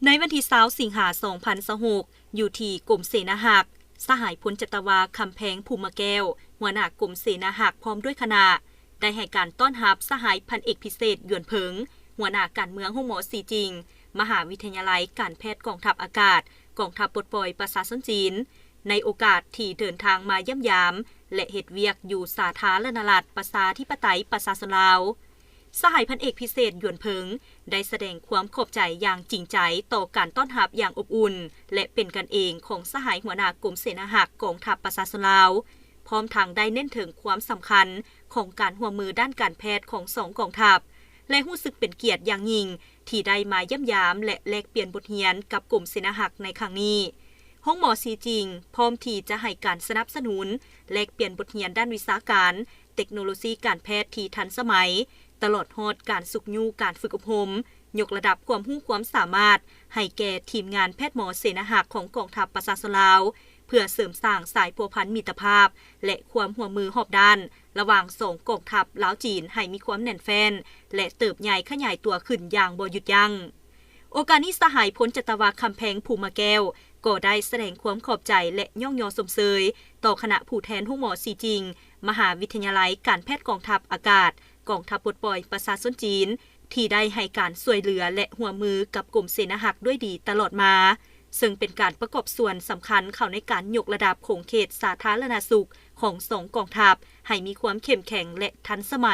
ໃນວັນທີຊາວ ສິງຫາ ສອງພັນຊາວຫົກ ຢູ່ທີ່ກົມເສນາຮັກ, ສະຫາຍ ພົນຈັດຕະວາ ຄຳແພງ ພູມມະແກ້ວ ຫົວໜ້າກົມເສນາຮັກ ພ້ອມດ້ວຍຄະນະ ໄດ້ໃຫ້ການຕ້ອນຮັບສະຫາຍ ພັນເອກ ພິເສດ ຢວນເຜິງ ຫົວໜ້າການເມືອງໂຮງໝໍຊີຈິງ ມະຫາວິທະຍາໄລການແພດກອງທັບອາກາດ ກອງທັບປົດປ່ອຍປະຊາຊົນຈີນ ໃນໂອກາດທີ່ເດີນທາງມາຢ້ຽມຢາມ ແລະ ເຮັດວຽກຢູ່ສາທາລະນະລັດ ປະຊາທິປະໄຕ ປະຊາຊົນລາວ. ສະຫາຍ ພັນເອກ ພິເສດ ຢວນເຜິງ ໄດ້ສະແດງຄວາມຂອບໃຈຢ່າງຈິງໃຈຕໍ່ການຕ້ອນຮັບຢ່າງອົບອຸ່ນ ແລະ ເປັນກັນເອງຂອງສະຫາຍຫົວໜ້າກົມເສນາຮັກກອງທັບປະຊາຊົນລາວ, ພ້ອມທັງໄດ້ເນັ້ນເຖິງຄວາມສຳຄັນຂອງການຮ່ວມມືດ້ານການແພດຂອງສອງກອງທັບ ແລະ ຮູ້ສຶກເປັນກຽດຢ່າງຍິ່ງທີ່ໄດ້ມາຢ້ຽມຢາມ ແລະ ແລກປ່ຽນບົດຮຽນກັບກົມເສນາຮັກໃນຄັ້ງນີ້. ໂຮງໝໍຊີຈິງ ພ້ອມທີ່ຈະໃຫ້ການສະໜັບສະໜູນ ແລກປ່ຽນບົດຮຽນດ້ານວິຊາການ, ເຕັກໂນໂລຊີການແພດທີ່ທັນສະໄໝ, ຕະຫຼອດຮອດການຊຸກຍູ້ການຝຶກອົບຮົມ, ຍົກລະດັບຄວາມຮູ້ຄວາມສາມາດໃຫ້ແກ່ທີມງານແພດໝໍເສນາຮັກຂອງກອງທັບປະຊາຊົນລາວ, ເພື່ອເສີມສ້າງສາຍພົວພັນມິດຕະພາບ ແລະ ຄວາມຮ່ວມມືຮອບດ້ານ ລະຫວ່າງສອງກອງທັບລາວ-ຈີນໃຫ້ມີຄວາມແໜ້ນແຟ້ນ ແລະ ເຕີບໃຫຍ່ຂະຫຍາຍຕົວຂຶ້ນຢ່າງບໍ່ຢຸດຢັ້ງ. ໂອກາດນີ້ ສະຫາຍ ພົນຈັດຕະວາ ຄຳແພງ ພູມມະແກ້ວ ກໍໄດ້ສະແດງຄວາມຂອບໃຈ ແລະ ຍ້ອງຍໍຊົມເຊີຍຕໍ່ຄະນະຜູ້ແທນໂຮງໝໍຊີຈິງ ມະຫາວິທະຍາໄລການແພດກອງທັບອາກາດ ກອງທັບປົດປ່ອຍປະຊາຊົນຈີນ ທີ່ໄດ້ໃຫ້ການຊ່ວຍເຫຼືອ ແລະ ຮ່ວມມືກັບກົມເສນາຮັກດ້ວຍດີຕະຫຼອດມາ, ເຊິ່ງເປັນການປະກອບສ່ວນສຳຄັນເຂົ້າໃນການຍົກລະດັບຂົງເຂດສາທາລະນະສຸກຂອງສອງກອງທັບໃຫ້ມີຄວາມເຂັ້ມແຂງ ແລະ ທັນສະໄໝ.